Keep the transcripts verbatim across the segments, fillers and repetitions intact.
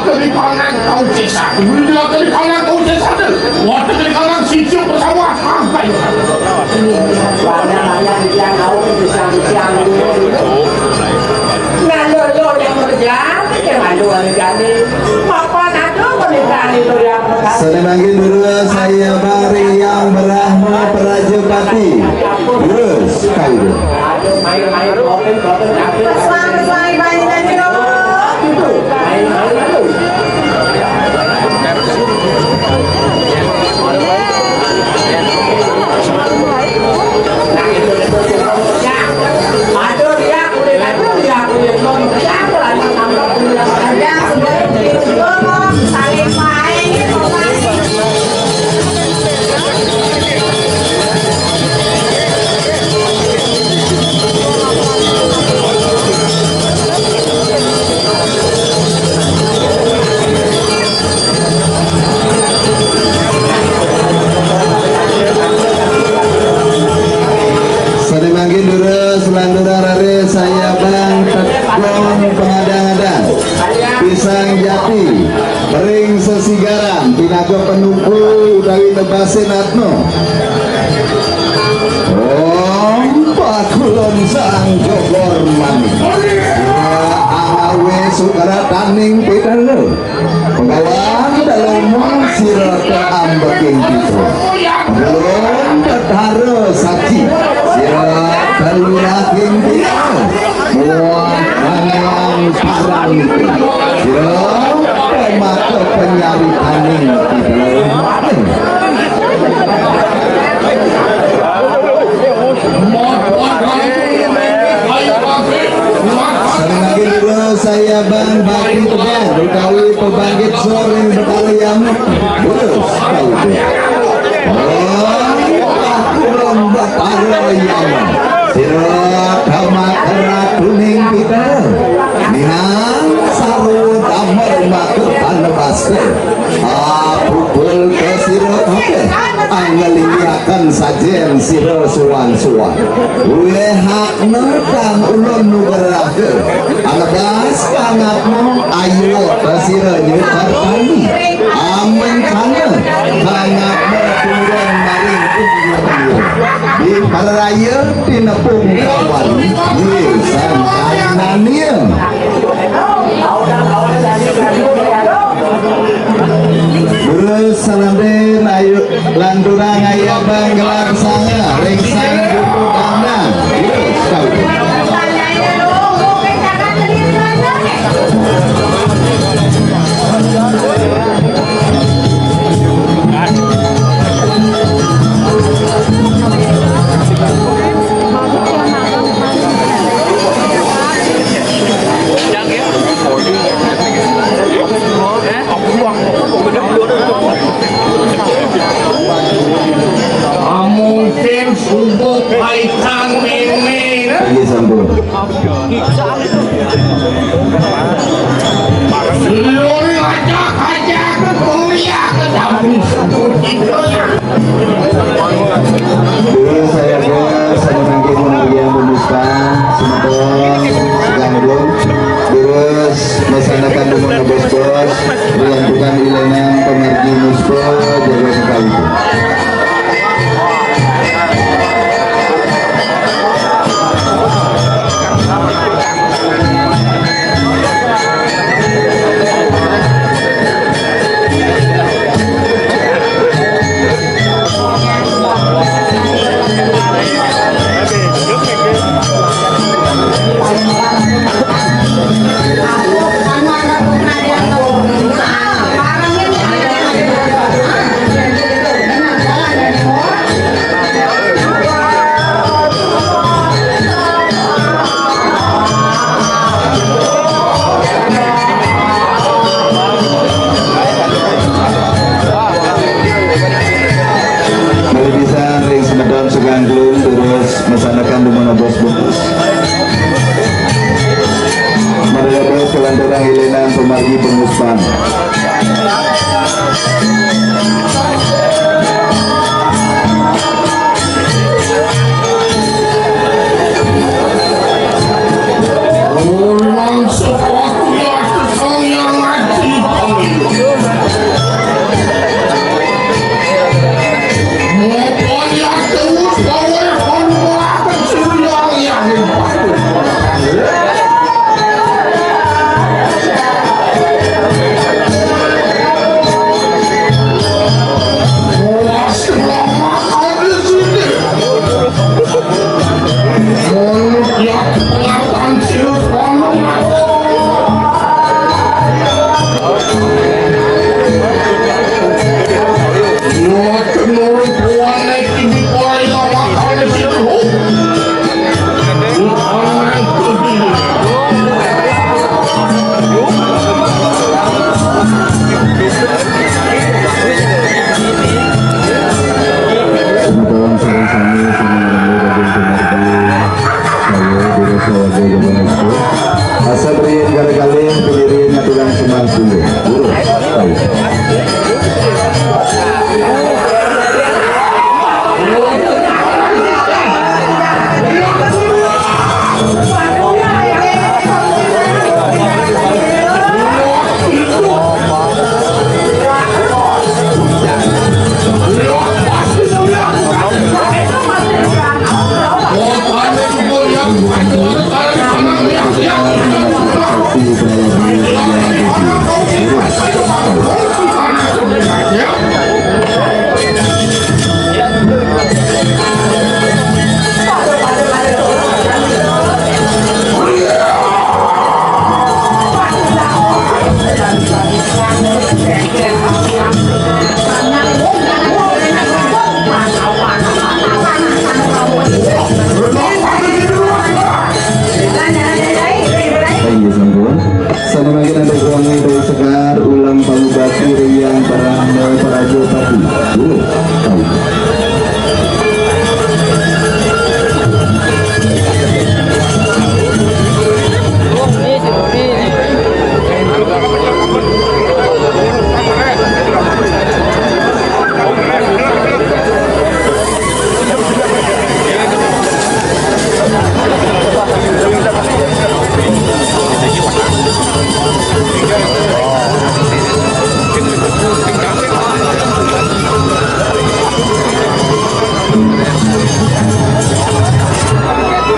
Kelipangan kau cesar. Bila kelipangan kau cesar tu. Waktu kelipangan sijuk bersama sampai. Banyak-banyak dia tahu siang-siang. Lalu lo yang kerja, yang lalu orang jadi. Apa nak tu pernikahan itu dia? Sané mangkin durus saya bari yang Brahma Prajapati. Durus kau. Sané mangkin durus landuran raris sayabang tekong pengadang-adang. Pisang jati, ring sesigaran, pinaga penuku utawi nebasé natma. Om Pakulon Sang Jogor Manik. Sira angawé sukrataning pitara. Penggawan dalem sira kaambeking pitra. Belum petara saji. Sira kaluraking pitra. Muat manang parang. Sira pemaka penyaritaning pitra. Sané mangkin durus sayabang bakti tebang utawi pebangkit soring Betara Yama. Durus kau. Oh, Betara Yama. Sira kamakara tuning pitra. Minang sarwa damar matur panebasta. Apupul ka sira kabeh. Anglinggihaken sajen sira suwan-suwan. Wéhakna kang ulun nugraha. Anebas kang atma ayuwa ka sira nyukartani. Amen kana kang atma turun maring umur. Di paraya tinepung kawani. Nggih, sang kainania. Durus salantin ayu lanturang ayabang gelar sanga ring Sang Juru Dandang. Durus kau. Mungkin subuh kaitan ini. Iya, sampun. Lori aja aja kuliah ke dapur. Dulu saya ke, saya mangkin menanggih pemuspa, semeton, segang belum. Terus melaksanakan dumun bos-bos, riantukan ilenan, pemargi muspa, jaga sekali. Malih pisan ring semeton segang kelun terus mesanakan dumun bos-bos. Maraga terus kalanturang ilenan pemargi penguspan. Orang sekolah yang ngaji. Ngaturan sumangku. Guru. Tahu. Inggih sampun. Sané mangkin antuk ruang dari Sekar ulam pangubati Riang Parama Parajapati. Guru. Tahu.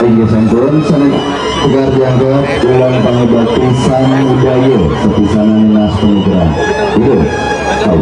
Inggih sampun, sané tegar diangkat ulam pangubati Sang Udaya sepisanan nas penugrahan. Guru. Tahu.